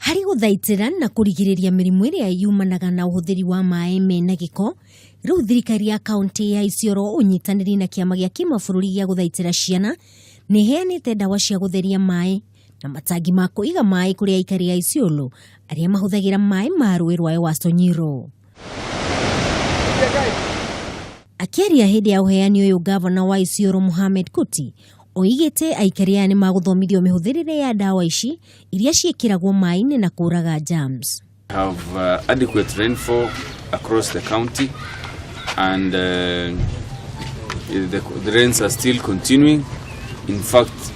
Harĩ gũthaitĩra na kũrigĩrĩria mĩrimũ ĩrĩa yumanaga na ũhũthĩri wa maĩ mena gĩko, rĩu thirikari ya kaũntĩ ya Isiolo ũnyitanĩri na kĩama gĩa kĩmabũrũri gĩa gũthaitĩra ciana nĩ ĩheanĩte ndawa cia gũtheria maĩ na matangi ma kũiga maĩ kũrĩ aikari a Isiolo arĩa mahũthagĩra maĩ ma rũĩ rwa Ewaso Nyiro. Akĩaria hĩndĩ ya ũheani ũyũ ngavana wa Isiolo Mohamed Kuti oigĩte aikari aya nĩ magũthomithio mĩhũthĩrĩre ya ndawa ici iria ciĩkĩragwo maĩ-inĩ na kũraga germs. Have adequate rainfall across the county and the rains are still continuing. In fact,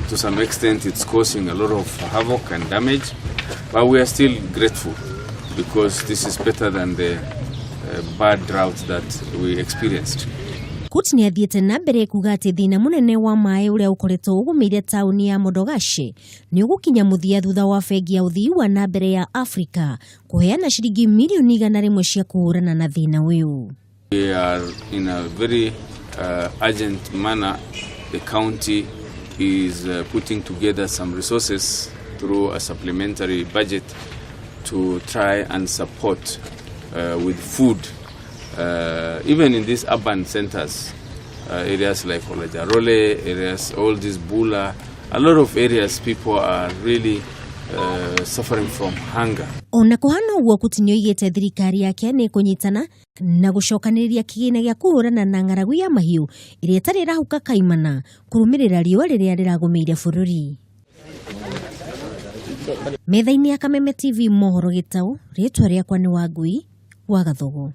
to some extent it's causing a lot of havoc and damage, but we are still grateful because this is better than the bad drought that we experienced. Kuti nĩ athiĩte na mbere kuga atĩ thĩna mũnene wa maĩ ũrĩa ũkoretwo ũgũmĩire taũni ya Modogashe nĩ ũgũkinya mũthia thutha wa bengi ya ũthii wa na mbere ya Afrika kũheana ciringi mirioni 100 cia kũhũrana na thĩna ũyũ. We are in a very urgent manner. The county is putting together some resources through a supplementary budget to try and support with food, even in these urban centers, areas like Olajarole, areas, all these Bula, a lot of areas people are really suffering from hunger. Ona kũhana ũguo Kuti nĩ oigĩte thirikari yake nĩ ĩkũnyitana na gũcokanĩrĩria kĩgĩna gĩa kũhũrana na ng'aragu ya mahiũ ĩrĩa ĩtarĩ ĩrahuka kaimana kũrũmĩrĩra riũa rĩrĩa rĩragũmĩire bũrũri. Metha-inĩ ya Kameme TV mohoro gĩtaũ, rĩtwa rĩakwa nĩ Wangui wa Gathogo.